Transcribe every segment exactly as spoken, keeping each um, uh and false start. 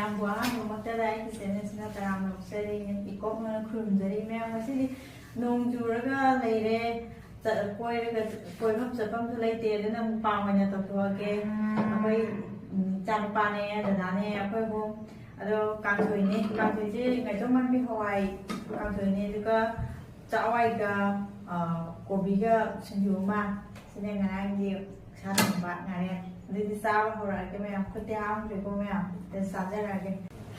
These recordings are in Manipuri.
ꯅꯪꯕꯨ ꯑꯍꯥꯟꯕꯃꯛꯇꯗ ꯑꯩꯒꯤ ꯆꯦꯅꯦꯜꯁꯤꯅ ꯇꯔꯥꯝꯅ ꯑꯣꯛꯆꯔꯤ, ꯏꯀꯣꯛꯅꯅ ꯈꯨꯔꯨꯝꯖꯔꯤ꯫ ꯃꯌꯥꯝ ꯉꯁꯤꯗꯤ ꯅꯣꯡ ꯆꯨꯔꯒ ꯂꯩꯔꯦ, ꯆ-, ꯀꯣꯏꯔꯒ, ꯀꯣꯏꯐꯝ ꯆꯠꯐꯝꯁꯨ ꯂꯩꯇꯦ, ꯑꯗꯨꯅ ꯃꯨꯛꯕꯥꯡ ꯑꯣꯏꯅ ꯇꯧꯊꯣꯛꯑꯒꯦ꯫ ꯑꯩꯈꯣꯏ, ꯎꯝ, ꯏꯆꯥꯅꯨꯄꯥꯅꯦ, ꯗꯗꯥꯅꯦ, ꯑꯩꯈꯣꯏ ꯑꯍꯨꯝ꯫ ꯑꯗꯣ ꯀꯥꯡꯁꯣꯏꯅꯦ, ꯀꯥꯡꯁꯣꯏꯁꯦ ꯉꯥꯏꯇꯣꯝ ꯃꯟꯕꯤ ꯍꯋꯥꯏ ꯀꯥꯡꯁꯣꯏꯅꯦ, ꯑꯗꯨꯒ ꯆꯥꯛꯋꯥꯏꯒ, ꯑ, ꯀꯣꯕꯤꯒ ꯁꯤꯡꯖꯨ ꯑꯃ꯫ ꯁꯤꯅꯦ ꯉꯔꯥꯡꯒꯤ ꯁꯥ ꯊꯣꯡꯕ ꯉꯥꯔꯦꯟ꯫ ꯑꯗꯨꯗꯤ ꯆꯥꯕ ꯍꯧꯔꯛꯑꯒꯦ ꯃꯌꯥꯝ꯫ ꯈꯨꯠꯇꯤ ꯍꯥꯝꯗ꯭ꯔꯤꯀꯣ ꯃꯌꯥꯝ꯫ ꯑꯗꯨ ꯆꯥꯖꯔꯛꯑꯒꯦ꯫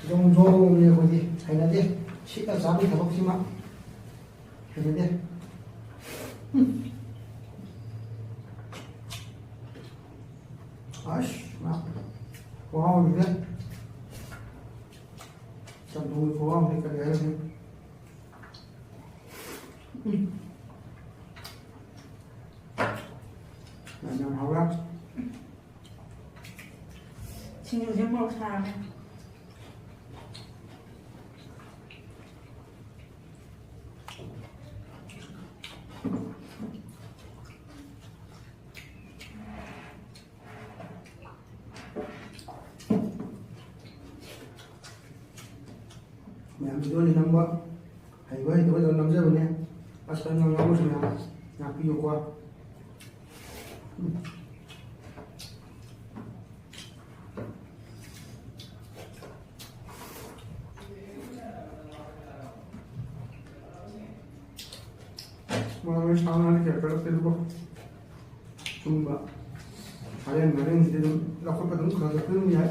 ꯖꯣꯝ ꯖꯣꯝꯅꯦ ꯑꯩꯈꯣꯏꯗꯤ꯫ ꯍꯩꯅꯗꯦ꯫ ꯁꯤꯠꯅ ꯆꯥꯕꯒꯤ ꯊꯕꯛꯁꯤꯃ ꯍꯩꯅꯗꯦ꯫ ꯎꯝ꯫ ꯑꯁ, ꯃꯥ ꯈꯨꯍꯥꯎ ꯑꯃꯅꯦ꯫ ꯆꯝꯊꯣꯡꯒꯤ ꯈꯨꯍꯥꯎꯗꯤ ꯀꯔꯤ ꯍꯥꯏꯔꯨꯅꯤ? ꯎꯝ꯫ ꯌꯥꯝ, ꯌꯥꯝ ꯍꯥꯎꯔꯦ꯫ ꯁꯤꯡꯖꯨꯁꯦ ꯃꯣꯔꯣꯛ ꯁꯥꯔꯝꯃꯦ꯫ ꯃꯌꯥꯝ ꯚꯤꯗꯤꯑꯣꯅꯤ ꯅꯝꯕ, ꯍꯩꯕ ꯍꯩꯇꯕ ꯂꯣꯏ ꯅꯝꯖꯕꯅꯦ꯫ ꯑꯁ, ꯑꯩ ꯉꯥꯡꯕꯁꯨ ꯃꯌꯥꯝ ꯉꯥꯛꯄꯤꯌꯨꯀꯣ꯫ ꯃꯔꯣꯏ ꯁꯥ ꯉꯥꯗꯤ ꯀꯌꯥ ꯀꯜꯂꯛꯇꯦꯗꯀꯣ꯫ ꯁꯨꯝꯕ ꯍꯣꯔꯦꯟ ꯍꯣꯔꯦꯟꯁꯤꯗꯤ ꯑꯗꯨꯝ ꯂꯧꯈꯠꯄ ꯑꯗꯨꯝ ꯈꯔ ꯈꯔ ꯑꯗꯨꯝ ꯌꯥꯏ꯫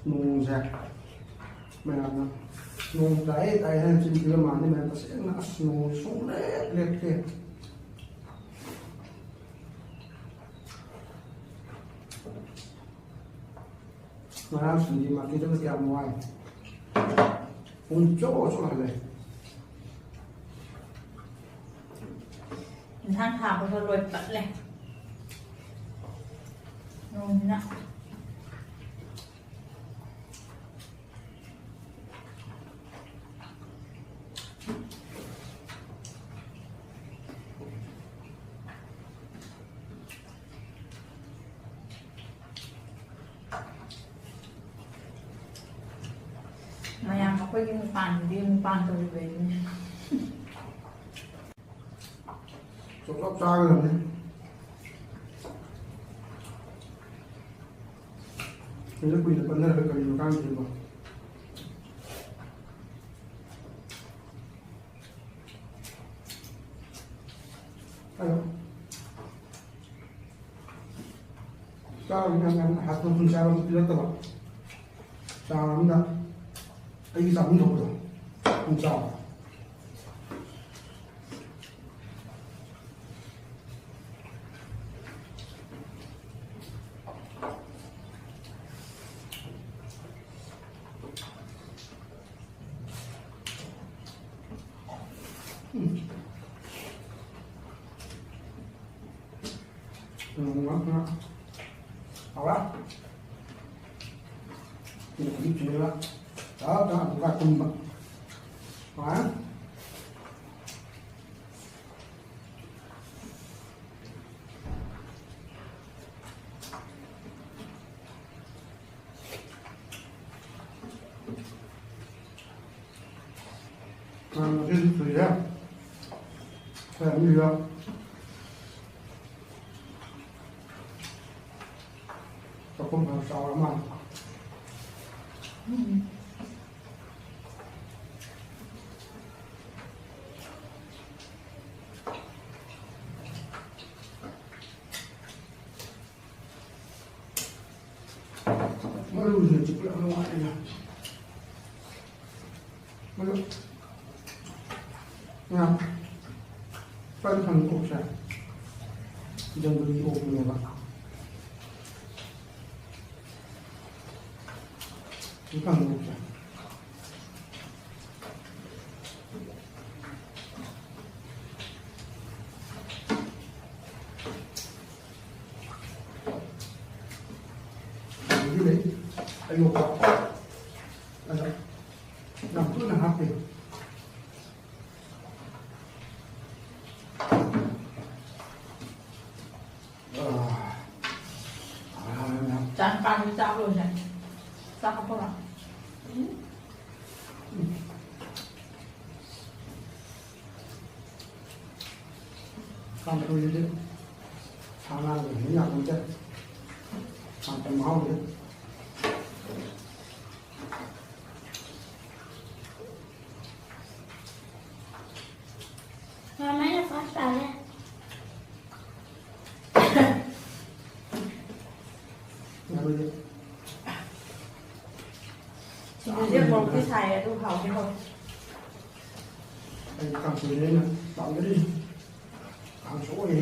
ꯅꯣꯡꯁꯦ ꯃꯌꯥꯝꯅ ꯅꯣꯡ ꯇꯥꯏꯌꯦ ꯇꯥꯏꯌꯦ ꯍꯥꯏꯅ ꯆꯤꯟ ꯊꯤꯕ ꯃꯥꯟꯅꯤ ꯃꯌꯥꯝ꯫ ꯇꯁꯦꯡꯅ ꯑꯁ ꯅꯣꯡꯁꯦ ꯁꯨꯡꯂꯦꯞ ꯂꯦꯞꯇꯦ꯫ ꯉꯔꯥꯡ ꯁꯟꯗꯦ ꯃꯥꯔꯀꯦꯠ ꯆꯠꯄ ꯀꯌꯥꯝ ꯋꯥꯏ꯫ ꯄꯨꯡ ꯆꯣ ꯆꯣ ꯍꯜꯂꯦ꯫ ꯏꯟꯁꯥꯡ ꯊꯥꯕꯒ ꯂꯣꯏ ꯄꯠꯂꯦ꯫ ꯅꯣꯡꯁꯤꯅ꯫ ꯃꯌꯥꯝ ꯑꯩꯈꯣꯏꯒꯤ ꯃꯄꯥꯟꯗꯨꯗꯤ ꯃꯄꯥꯟ ꯇꯧꯔꯤꯕꯅꯤꯅꯦ꯫ ꯆꯞ ꯆꯞ ꯆꯥꯒꯗꯕꯅꯤ꯫ ꯀꯨꯏꯅ ꯀꯨꯏꯅ ꯄꯟꯅꯔꯒ ꯀꯔꯤ ꯃꯇꯥꯡꯒꯤꯅꯣ? ꯑꯗꯣ ꯆꯥꯔꯨ ꯌꯥꯝ ꯌꯥꯝꯅ ꯍꯥꯊꯨ ꯍꯥꯊꯨ ꯆꯥꯕ ꯑꯃꯁꯨ ꯅꯠꯇꯕ꯫ ꯆꯥ ꯑꯃꯅ ꯑꯩꯒꯤ ꯆꯥꯐꯝ ꯊꯣꯛꯄꯗꯣ ꯑꯗꯨꯝ ꯆꯥꯎ꯫ ꯎꯝ꯫ ꯎꯝ, ꯎꯝ, ꯎꯝ꯫ ꯍꯥꯎꯔꯦ꯫ ꯎꯝ, ꯎꯝ, ꯎꯝ꯫ ꯆꯥꯛ ꯆꯥ ꯑꯗꯨꯒ ꯇꯨꯝꯕ꯫ ꯍꯥꯎꯔꯦ꯫ ꯉꯁꯤꯗꯤ ꯊꯨꯏꯍꯦ꯫ ꯑꯩꯈꯣꯏ ꯑꯅꯤꯗ ꯆꯥꯛꯈꯨꯝ ꯐꯅ ꯆꯥꯎꯔ ꯃꯥꯜꯂꯦ꯫ ꯃꯔꯨꯁꯤꯅ ꯆꯤꯛꯄ ꯌꯥꯝ ꯅꯨꯡꯉꯥꯏꯅ꯫ ꯃꯔꯨ ꯉꯥ ꯐꯖꯅ ꯐꯪꯉꯤ ꯑꯣꯛꯁꯦ꯫ ꯖꯪꯒꯜꯒꯤ ꯑꯣꯛꯇꯨꯅꯦꯕ꯫ ꯐꯖꯅ ꯐꯪꯉꯤ ꯑꯣꯛꯁꯦ꯫ ꯑꯌꯣꯛꯄ꯫ ꯑꯗ ꯌꯥꯝ ꯇꯣꯏꯅ ꯍꯥꯞꯄꯤ꯫ ꯑꯥ꯫ ꯆꯥꯛ ꯀꯥꯡꯒꯤ ꯆꯥꯛ ꯂꯣꯏꯔꯦ꯫ ꯆꯥꯛ ꯍꯥꯞꯄꯣꯔꯣ? ꯀꯥꯡꯁꯣꯏꯁꯤꯗꯤ ꯁꯥ ꯉꯥꯒ ꯍꯦꯟꯅ ꯌꯥꯄꯣꯟꯇꯦ꯫ ꯀꯥꯡꯁꯣꯏ ꯃꯍꯥꯎꯁꯦ꯫ ꯃꯃꯥꯅ ꯐꯥꯔꯁ ꯇꯥꯔꯦ꯫ ꯁꯤꯡꯖꯨꯁꯦ ꯃꯣꯔꯣꯛꯇꯤ ꯁꯥꯏ, ꯑꯗꯨ ꯍꯥꯎꯗꯤ ꯍꯥꯎꯋꯦ꯫ ꯑꯩ ꯀꯥꯡꯁꯣꯏꯅꯦ ꯑꯩꯅ ꯄꯥꯝꯖꯔꯤꯁꯦ꯫ ꯀꯥꯡꯁꯣꯏ꯫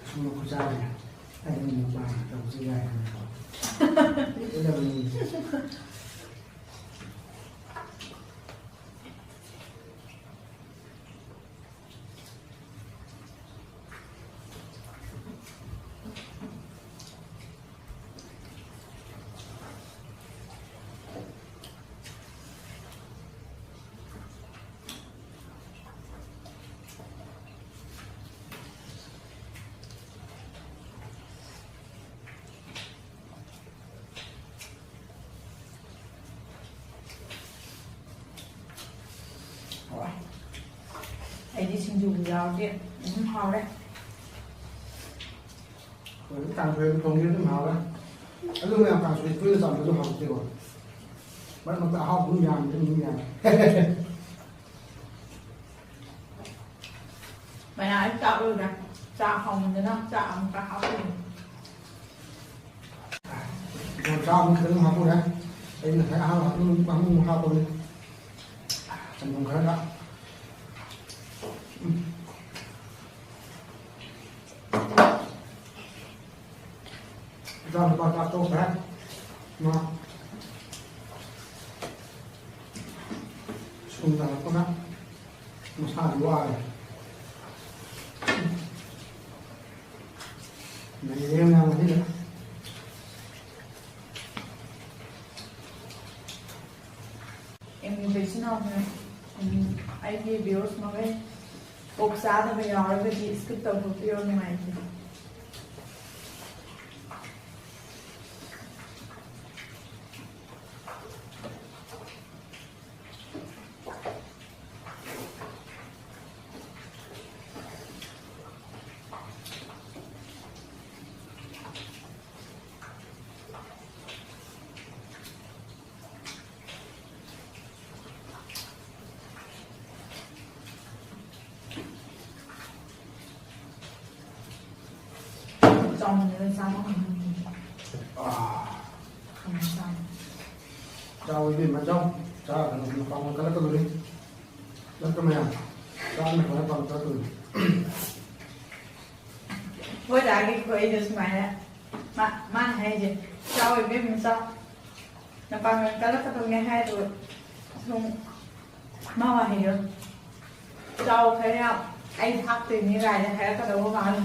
ꯁꯨꯝꯕ ꯈꯨꯆꯥꯁꯦ ꯑꯩ ꯃꯨꯛꯕꯥꯡ ꯇꯧꯕꯁꯨ ꯌꯥꯏ ꯍꯥꯏꯅꯀꯣ꯫ ꯀꯩꯗꯧꯔꯤ? ꯍꯥꯎꯋꯦ꯫ ꯑꯩꯗꯤ ꯁꯤꯡꯖꯨꯕꯨ ꯌꯥꯎꯔꯗꯤ ꯑꯗꯨꯝ ꯍꯥꯎꯔꯦ꯫ ꯑꯩꯈꯣꯏꯗꯤ ꯀꯥꯡꯁꯣꯏ ꯑꯗꯨꯝ ꯊꯣꯡꯉꯦ, ꯑꯗꯨꯝ ꯍꯥꯎꯔꯦ꯫ ꯑꯗꯨ ꯃꯌꯥꯝ ꯀꯥꯡꯁꯣꯏ ꯇꯣꯏꯅ ꯆꯥꯕꯗꯣ ꯍꯥꯎꯇꯦꯀꯣ꯫ ꯃꯔꯛ ꯃꯔꯛꯇ ꯑꯍꯥꯎꯕ ꯑꯗꯨꯝ ꯌꯥꯝꯕꯗꯤ ꯑꯗꯨꯝ ꯌꯥꯏ꯫ ꯃꯌꯥꯝ ꯆꯥꯛ ꯂꯣꯏꯔꯦ꯫ ꯆꯥꯛ ꯍꯥꯎꯃꯟꯗꯅ ꯆꯥꯛ ꯑꯃꯨꯛꯀ ꯍꯥꯞꯄꯤꯅꯦ꯫ ꯆꯥꯛ ꯑꯃꯨꯛ ꯈꯤꯇꯪ ꯍꯥꯞꯄꯨꯔꯦ꯫ ꯑꯩ ꯉꯁꯥꯏ ꯑꯍꯥꯟꯕ ꯍꯥꯞꯄꯗꯨ ꯑꯃꯨꯛ ꯍꯥꯞꯄꯕꯅꯤ꯫ ꯆꯝꯊꯣꯡ ꯈꯔꯒ꯫ ꯎꯝ꯫ ꯏꯆꯥ ꯅꯨꯄꯥ ꯆꯥꯛ ꯇꯣꯛꯈ꯭ꯔꯦ꯫ ꯃꯥ ꯁ꯭ꯀꯨꯜ ꯇꯝꯃꯛꯄꯅ ꯃꯁꯥꯗꯤ ꯋꯥꯔꯦ꯫ ꯅꯩꯔꯦ ꯃꯌꯥꯝ ꯉꯁꯤꯗꯤ꯫ ꯏꯝꯃꯤꯒ꯭ꯔꯦꯁꯟ ꯑꯣꯐꯤꯁ, ꯎꯝ, ꯑꯩꯒꯤ ꯚ꯭ꯌꯨꯁ ꯃꯈꯩ ꯑꯣꯛ ꯆꯥꯗꯕ ꯌꯥꯎꯔꯒꯗꯤ ꯁ꯭ꯀꯤꯞ ꯇꯧꯊꯣꯛꯄꯤꯔꯣ, ꯅꯨꯡꯉꯥꯏꯇꯦ꯫ ꯆꯥꯎꯃꯟꯗꯅ ꯆꯥꯕ ꯉꯝꯗꯦ꯫ ꯑꯥ꯫ ꯀꯃꯥꯏꯅ ꯆꯥꯕ? ꯆꯥꯎ ꯏꯕꯦꯝꯃ, ꯆꯥꯎ꯫ ꯆꯥꯒꯅꯨ, ꯃꯄꯥꯡꯒꯜ ꯀꯜꯂꯛꯀꯗꯧꯔꯤ꯫ ꯅꯠꯇ꯭ꯔ ꯃꯌꯥꯝ? ꯆꯥꯕꯅ ꯈ꯭ꯋꯥꯏ ꯃꯄꯥꯡꯒꯜ ꯀꯜꯂꯛꯀꯗꯧꯔꯤ꯫ ꯑꯩꯈꯣꯏ ꯗꯥꯒꯤ ꯈꯨꯍꯩꯗꯣ ꯁꯨꯃꯥꯏꯅ, ꯃꯥ-, ꯃꯥꯅ ꯍꯥꯏꯁꯦ, "ꯆꯥꯎ ꯏꯕꯦꯝꯃ, ꯆꯥꯎ꯫ ꯅꯄꯥꯡꯒꯜ ꯀꯜꯂꯛꯀꯗꯧꯅꯦ" ꯍꯥꯏꯗꯣ ꯁꯨꯝ ꯃꯥ ꯋꯥꯍꯩꯗꯣ, "ꯆꯥꯎ ꯈꯔ ꯌꯥꯝ, ꯑꯩ ꯊꯥꯛꯇꯣꯏꯅꯤ" ꯀꯥꯏꯅ ꯍꯥꯏꯔꯛꯀꯗꯧꯕ ꯃꯥꯜꯂꯦ꯫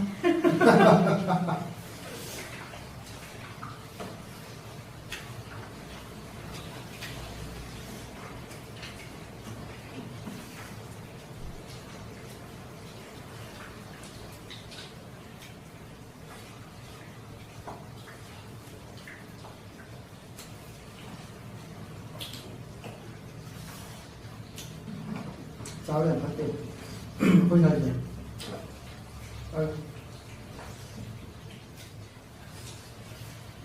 ꯆꯥꯕ ꯌꯥꯝ ꯐꯠꯇꯦ꯫ ꯑꯩꯈꯣꯏ ꯁ꯭ꯋꯥꯏꯗꯗꯤ꯫ ꯑ,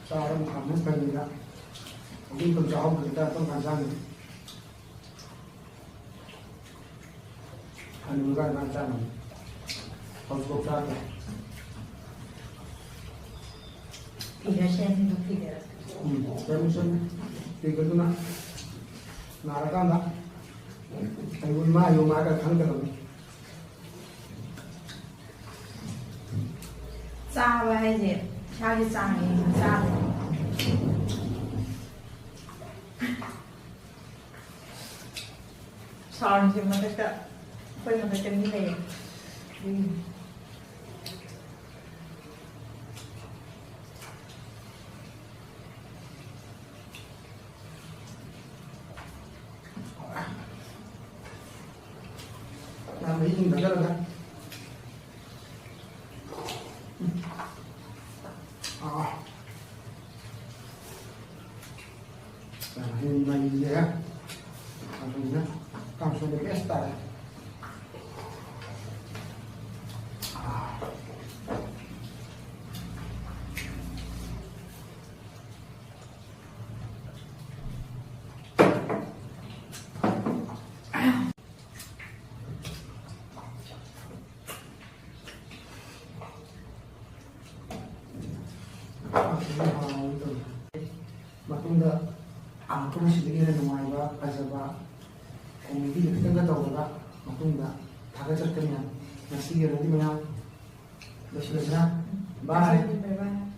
ꯆꯥꯕ ꯃꯇꯝꯗ ꯐꯩꯅꯤꯅ ꯍꯧꯖꯤꯛ ꯃꯇꯝ ꯆꯥꯍꯧꯗ꯭ꯔꯗꯤ ꯀꯔꯝ ꯀꯥꯟ ꯆꯥꯅꯤ? ꯍꯅꯨꯔꯀꯥꯟ ꯀꯃꯥꯏꯅ ꯆꯥꯅꯤ? ꯍꯧꯖꯤꯛꯐꯥꯎ ꯆꯥꯗ꯭ꯔꯦ꯫ Figure ꯁꯦꯝꯃꯤꯕ figure. ꯎꯝ, ꯆꯨꯝꯃꯤ, ꯆꯨꯝꯃꯤ꯫ ꯐꯤꯒꯔꯗꯨꯅ ꯅꯥꯔꯀꯥꯟꯗ ꯑꯩꯕꯨ ꯏꯃꯥ ꯌꯣꯃꯥꯒ ꯈꯪꯒꯗꯕꯅꯤ꯫ ꯆꯥꯕ ꯍꯥꯏꯁꯦ ꯏꯁꯥꯒꯤ ꯆꯥꯡ ꯌꯦꯡꯉꯒ ꯆꯥꯕ꯫ ꯁꯥꯎꯟꯁꯦ ꯃꯊꯛꯇ, ꯑꯩꯈꯣꯏ ꯃꯊꯛꯇ ꯃꯤ ꯂꯩꯌꯦ꯫ ꯎꯝ꯫ ꯌꯥꯝ ꯃꯍꯤ ꯏꯪꯊꯖꯔꯒ꯫ ꯎꯝ꯫ ꯑꯥ꯫ ꯌꯥꯝ ꯃꯍꯤ ꯃꯍꯤꯁꯦ ꯑꯗꯨꯅ ꯀꯥꯡꯁꯣꯏꯗ best ꯇꯥꯔꯦ꯫ ꯑꯥ꯫ ꯃꯇꯨꯡꯗ ꯑꯃꯨꯛꯀ ꯃꯁꯤꯗꯒꯤ ꯍꯦꯟꯅ ꯅꯨꯡꯉꯥꯏꯕ, ꯐꯖꯕ comedy ꯈꯤꯇꯪꯒ ꯇꯧꯔꯒ ꯃꯇꯨꯡꯗ ꯊꯥꯒꯠꯆꯔꯛꯀꯅꯤ꯫ ꯉꯁꯤꯒꯤ ꯑꯣꯏꯅꯗꯤ ꯃꯌꯥꯝ ꯂꯣꯏꯁꯤꯜꯂꯁꯤꯔꯥ? Bye꯫ Bye bye꯫